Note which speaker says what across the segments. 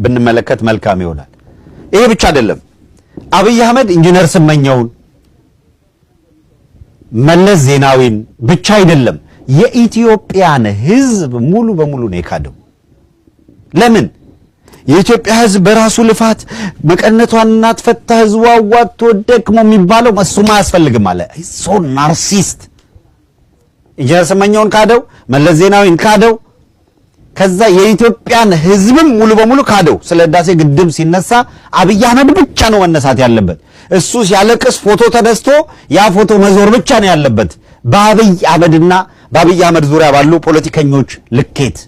Speaker 1: ብንመለከት መልካም ይሆናል። ይሄ ብቻ አይደለም። አብይ አህመድ ኢንጂነር ስመኘውን፣ መለስ ዜናዊን ብቻ አይደለም፣ የኢትዮጵያን ሕዝብ ሙሉ በሙሉ ነው የካደው። ለምን? የኢትዮጵያ ሕዝብ በራሱ ልፋት መቀነቷን እናትፈታ ህዝቡ አዋጥቶ ደክሞ የሚባለው እሱማ አያስፈልግም አለ። So narcissist። ኢንጂነር ስመኘውን ካደው፣ መለስ ዜናዊን ካደው። ከዛ የኢትዮጵያን ሕዝብም ሙሉ በሙሉ ካደው። ስለ ህዳሴ ግድብ ሲነሳ አብይ አህመድ ብቻ ነው መነሳት ያለበት። እሱ ሲያለቅስ ፎቶ ተነስቶ ያ ፎቶ መዞር ብቻ ነው ያለበት። በአብይ አህመድና በአብይ አህመድ ዙሪያ ባሉ ፖለቲከኞች ልኬት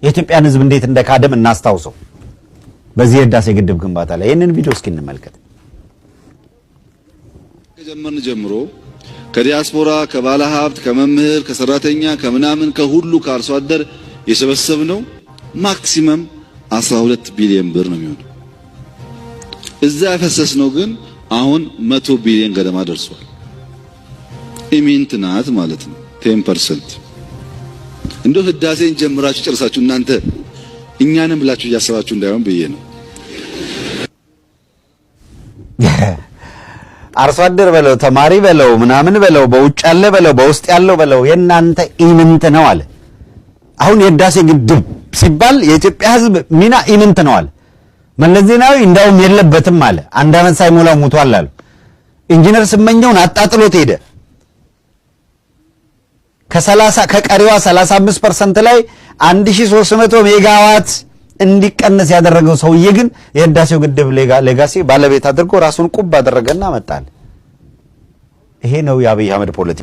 Speaker 1: የኢትዮጵያን ሕዝብ እንዴት እንደካደም እናስታውሰው። በዚህ የህዳሴ ግድብ ግንባታ ላይ ይህንን ቪዲዮ እስኪ እንመልከት።
Speaker 2: ከጀመርን ጀምሮ ከዲያስፖራ፣ ከባለ ሀብት፣ ከመምህር፣ ከሰራተኛ፣ ከምናምን፣ ከሁሉ፣ ከአርሶ አደር የሰበሰብነው maximum 12 ቢሊዮን ብር ነው የሚሆነው። እዛ ያፈሰስነው ግን አሁን 100 ቢሊዮን ገደማ ደርሷል። ኢምንት ናት ማለት ነው፣ 10%። እንደው ህዳሴን ጀምራችሁ ጨርሳችሁ እናንተ እኛንም ብላችሁ እያሰባችሁ እንዳይሆን ብዬ ነው።
Speaker 1: አርሶ አደር በለው፣ ተማሪ በለው፣ ምናምን በለው፣ በውጭ ያለ በለው፣ በውስጥ ያለው በለው፣ የእናንተ ኢምንት ነው አለ። አሁን የህዳሴ ግድብ ሲባል የኢትዮጵያ ህዝብ ሚና ኢምንት ነው አለ። መለስ ዜናዊ እንዳውም የለበትም አለ። አንድ ዓመት ሳይሞላው ሞቷል አሉ። ኢንጂነር ስመኘውን አጣጥሎት ሄደ። ከ30 ከቀሪዋ 35% ላይ 1300 ሜጋዋት እንዲቀነስ ያደረገው ሰውዬ ግን የህዳሴው ግድብ legacy ባለቤት አድርጎ ራሱን ቁብ አደረገና መጣል። ይሄ ነው የአብይ አህመድ ፖለቲካ።